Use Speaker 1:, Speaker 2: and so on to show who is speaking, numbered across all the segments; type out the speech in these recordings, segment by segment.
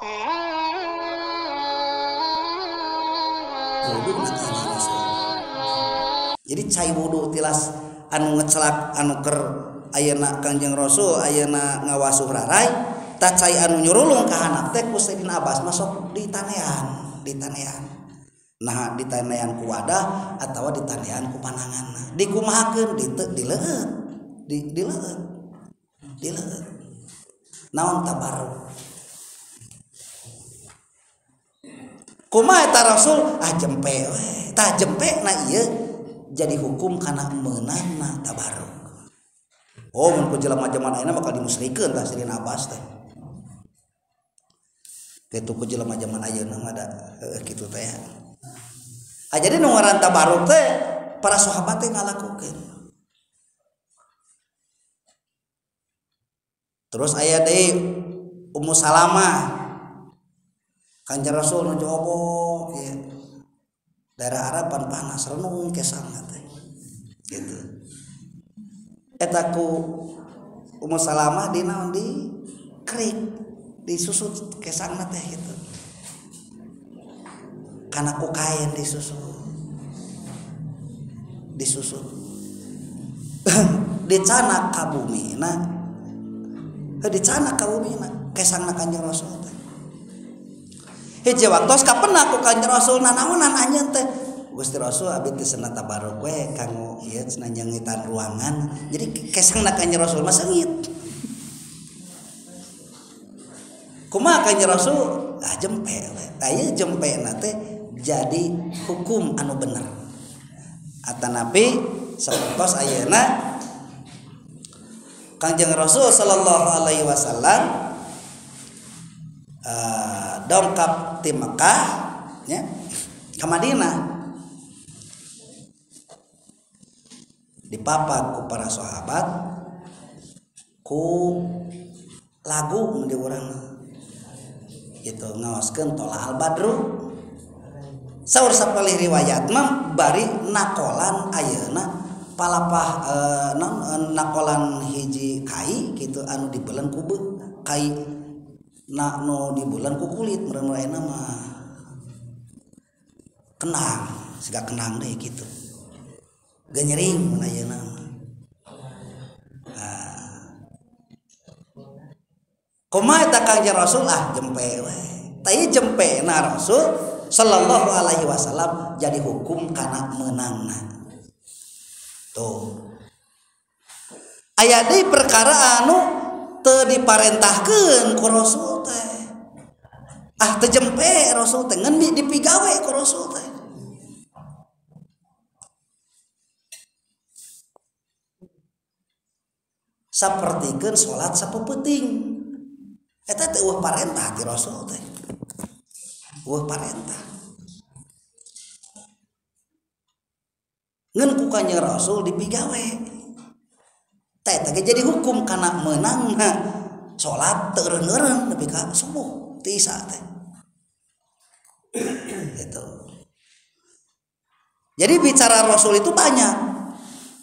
Speaker 1: Wudu na Kanjeng Rasul. Jadi cai wudu tilas anu ngecelak anu ker ayeuna Kanjeng Rasul ayeuna ngawasuh rarai tah cai anu nyurulung ka handap teh ku Sayyidina Abbas masuk ditanean, ditanean. Nah ditanean ku wadah atawa ditanean ku pananganna. Dikumahakeun dileueut, dileueut. Dileueut. Naon tabarruk? Kumaha eta Rasul? Ah jempe we. Tah jempe na ieu jadi hukum kana meunangna tabarruk. Oh mun ku jelema jaman ayeuna bakal dimusrikeun tah Sayyidina Abbas teh. Kitu ku jelema jaman ayeuna mah da heueuh kitu teh. Ah jadi nu ngaran tabarruk teh para sahabat teh ngalakukeun. Terus aya deui Ummu Salamah. Kanjeng Rasul nu jobok ieu. Daerah Arab pan panas renung kesangna teh. Gitu. Eta ku Ummu Salamah di naon di kerik, disusut kesangna teh gitu. Kana ku kain disusut. Disusut. Dicanak ka bumina. Heuh dicanak ka bumina kesangna Kanjeng Rasul teh. Hiji waktos kapenak ku Kanjeng Rasul nanaonan anjeun teh. Gusti Rasul abdi teh cenah tabarruk we kanggo ieu cenah nyangitan ruangan. Jadi kesangna Kanjeng Rasul mah seungit. Kumaha Kanjeng Rasul? Ah jempe we. Tah ieu jempena teh jadi hukum anu bener. Atanapi sapertos ayeuna Kanjeng Rasul sallallahu alaihi wasallam dongkap ti Mekah nya ka Madinah dipapag ku para sahabat ku lagu mun di urang gitu ngaoskeun Tola'al Badru. Saur sapalih riwayat mah bari nakolan ayeuna palapah nakolan hiji kai gitu anu dibeuleun ku kai na nu dibeuleun ku kulit meureun ayeuna mah kenang siga kenang deui kitu genyering mun ayeuna mah. Kumaha eta Kanjeng Rasul? Ah jempe we. Tah ieu jempena Rasul sallallahu alaihi wasallam jadi hukum kana meunangna. Tuh. Aya deui perkara anu teu diparentahkeun ku Rasul teh. Ah teu jempe Rasul teh ngan dipigawe ku Rasul teh. Sapertikeun salat sapeupeting. Eta teh eueuh parentah ti Rasul teh. Eueuh parentah. Ngan ku Kanjeng Rasul dipigawe. Teh eta ge jadi hukum kana meunangna salat teu eureun-eureun nepi ka subuh ti isya teh. Gitu. Jadi bicara Rasul itu banyak.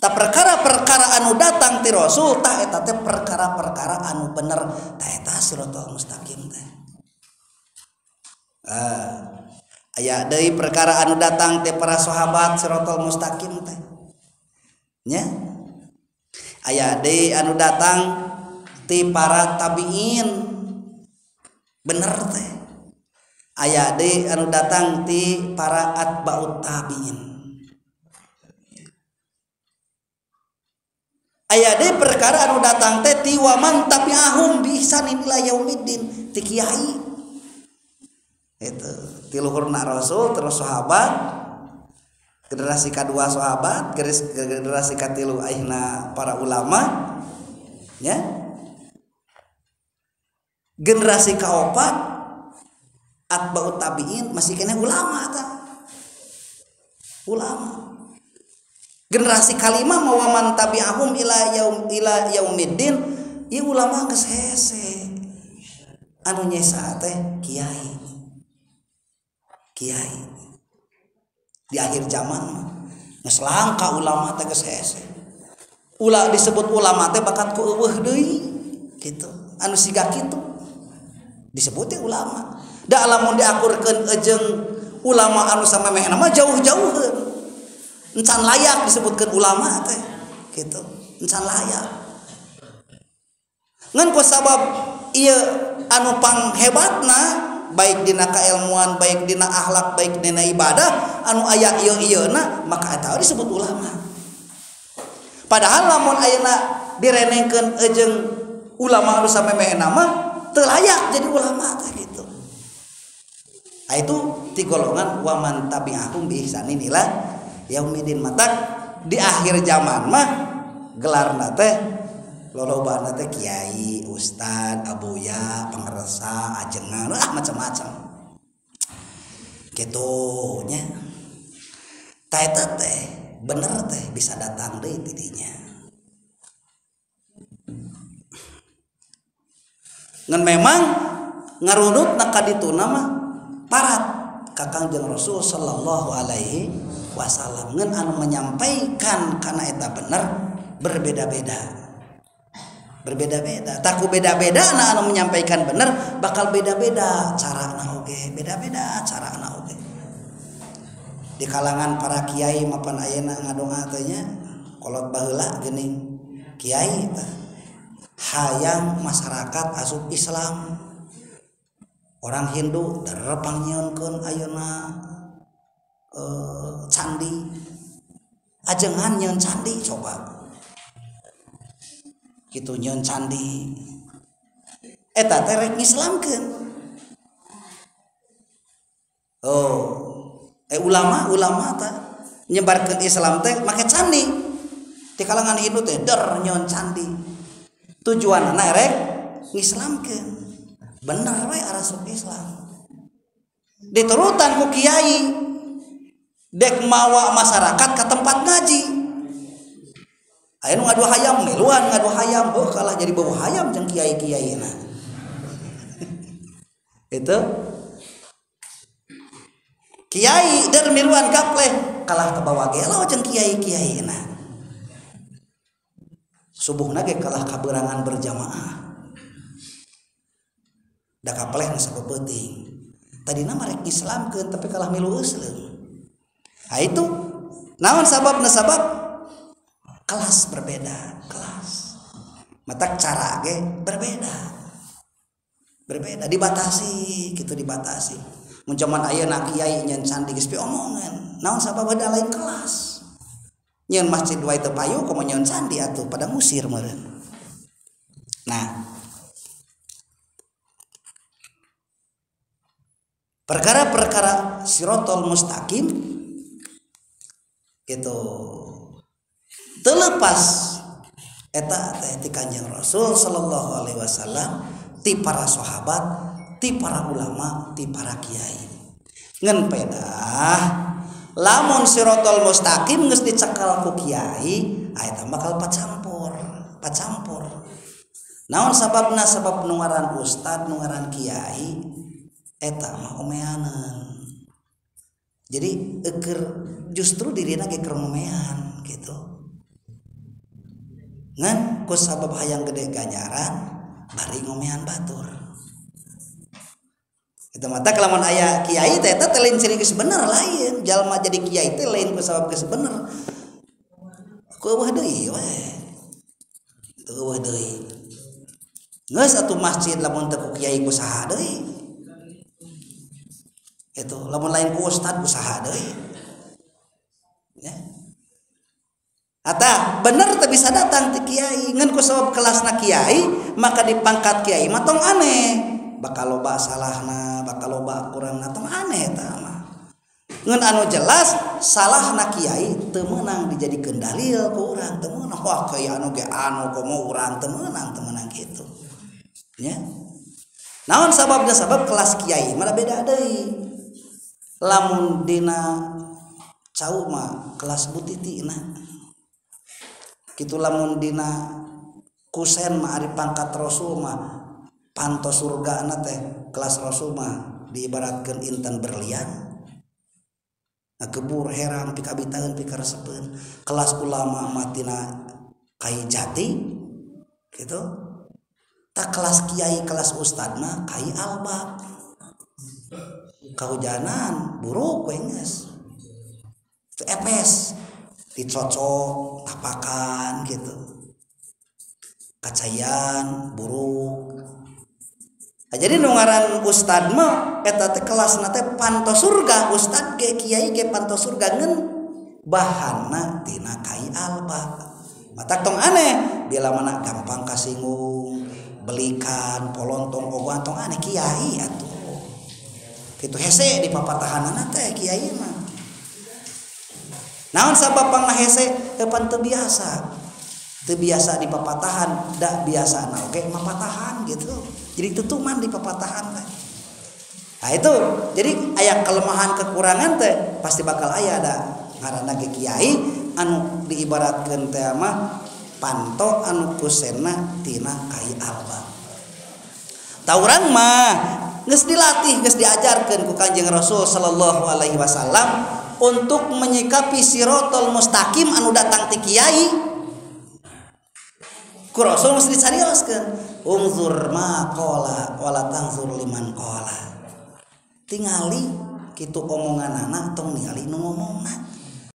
Speaker 1: Ta perkara-perkara anu datang ti Rasul tah eta teh perkara-perkara anu bener tah eta siratal mustaqim teh. Aya deui perkara anu datang ti para sahabat siratal mustaqim teh. Nya. Aya deui anu datang ti para tabiin bener teh. Aya deui anu datang ti para atba'ut tabiin. Aya deui perkara anu datang teh ti waman tabi'ahum bi ihsanin ila yaumiddin ti kiai. Itu ti luhurna Rasul terus sahabat, generasi kadua sahabat, generasi katilu akhirna para ulama nya. Generasi kaopat atba'ut tabi'in masih keneh ulama tah. Ulama. Generasi kalima mawaman tabi'ahum ila yaum ila yaumiddin ieu ulama geus hese. Anu nyesa teh kiai. Kiai. Di akhir zaman mah geus langka ulama teh geus hese. Ulah disebut ulama teh bakat ku eueuh deui gitu. Anu siga kitu. Disebutnya ulama. Da lamun diakurkeun jeung ulama anu samemehna mah jauh-jauheun. Encan layak disebutkeun ulama teh gitu. Encan layak. Ngan ku sabab ieu anu panghebatna baik dina kailmuan, baik dina akhlak, baik dina ibadah anu aya ieu-ieuna maka eta disebut ulama. Padahal lamun ayeuna direnengkeun jeung ulama anu samemehna mah teu layak jadi ulama teh gitu. Nah, itu ti golongan waman tabi'ahum bi ihsanin ila yaumidin. Matak di akhir zaman mah gelarna teh lolobana teh kiai, ustad, abuya, pangersa, ajengan, macam-macam. Kitu nya. Ta eta teh bener teh bisa datang deui ti dinya. Ngan memang ngarunut na kadituna mah parat ka Kangjeng Rasul sallallahu alaihi wasallam. Ngan anu menyampaikan kana eta bener berbeda-beda. Berbeda-beda. Taku beda-beda na anu menyampaikan bener bakal beda-beda carana oge, beda-beda carana oge. Di kalangan para kiai mapan ayeuna ngadonga teh nya kolot baheula geuning kiai teh hayang masyarakat asup Islam. Orang Hindu der pangnyieunkeun ayeuna candi. Ajengan nyieun candi coba. Kitu nyieun candi. Eta teh rek ngislamkeun. Oh, ulama-ulama teh nyebarkeun Islam teh make candi. Di kalangan Hindu teh der nyieun candi. Tujuanna rek ngislamkeun. Bener we arasup Islam. Diturutan ku kiai dek mawa masyarakat ke tempat ngaji. Aya nu ngadu hayam miluan ngadu hayam, oh kalah jadi bau hayam jeung kiai-kiaina. Itu kiai der miluan gapleh kalah kebawa gelo jeung kiai-kiaina. Subuhna ge kalah kaberangan berjamaah. Da kapleh nu sapeuting. Tadina mah rek Islamkeun tapi kalah milu eusleum. Ha itu naon sababna? Sabab kelas berbeda, kelas. Matak cara ge berbeda. Berbeda dibatasi, kitu dibatasi. Mun jaman ayeuna kiai nyeun candi geus piomongan. Naon sababna lain kelas. Nyeun masjid wae teu payu komo nyeun candi atuh pada ngusir meureun. Nah, perkara-perkara sirotol mustaqim gitu terlepas eta teh ti Kanjeng Rasul sallallahu alaihi wasallam, ti para sahabat, ti para ulama, ti para kiai. Ngan pedah lamun sirotol mustaqim geus dicekal ku kiai, eta bakal pacampur, pacampur. Naon sababna? Sabab nu ngaran ustad, nu ngaran kiai eta mah omeanan. Jadi eker justru dirina ge keur ngomean gitu. Ngan ku sabab hayang gede ganjaran bari ngomean batur. Eta mata lamun aya kiai teh eta teh lain ciri geus bener lain. Jalma jadi kiai teh lain ku sabab geus bener. Ku eueuh deui we. Itu eueuh deui. Geus atuh masjid lamun teu ku kiai ku saha deui. Itu lamun lain ku ustad usaha deui ya. Ata bener teu bisa datang ti kiai ngan ku sabab kelasna kiai maka dipangkat kiai mah tong aneh, bakal loba salahna, bakal loba kurangna, tong aneh eta mah. Ngan anu jelas salahna kiai teu meunang dijadikeun dalil ku urang, teu meunang wah kiai anu ge anu komo urang teu meunang kitu nya. Naon sababna? Sabab kelas kiai mah beda deui. Lamun dina cau mah kelas butitina kitu, lamun dina kusen mah ari pangkat rasul mah panto surgana teh kelas rasul mah diibaratkeun intan berlian ngakebur herang pikabitaeun pikaresepeun. Kelas ulama mah tina kai jati gitu. Tak kelas kiai kelas ustad mah kai alba. Kahujanan buruk we geus. Itu epes dicocok tapakan gitu. Kacayan buruk. Nah, jadi nu ngaran ustad mah eta teh kelasna teh panto surga, ustad ge kiai ge panto surga ngeun bahanna tina kai alba. Matak tong aneh bila mana gampang kasinggung, belikan polontong ogohan tong aneh kiai atuh. Kitu hese di papatahanana teh kiai mah. Naon sabab pangna hese? Pan teu biasa. Teu biasa di papatahan, da biasana oge mapatahan gitu. Jadi tutuman di papatahan teh. Nah itu, jadi aya kelemahan kekurangan teh pasti bakal aya da ngaranna ge kiai anu diibaratkeun teh mah panto anu kusena tina kai alba. Ta urang mah geus dilatih, geus diajarkeun ku Kanjeng Rasul sallallahu alaihi wasallam untuk menyikapi sirotol mustaqim anu datang ti kiai. Ku Rasul mesti dicarioskeun, unzur ma qala wala tanzur liman qala. Tingali kitu omonganana tong ningali nu ngomongna.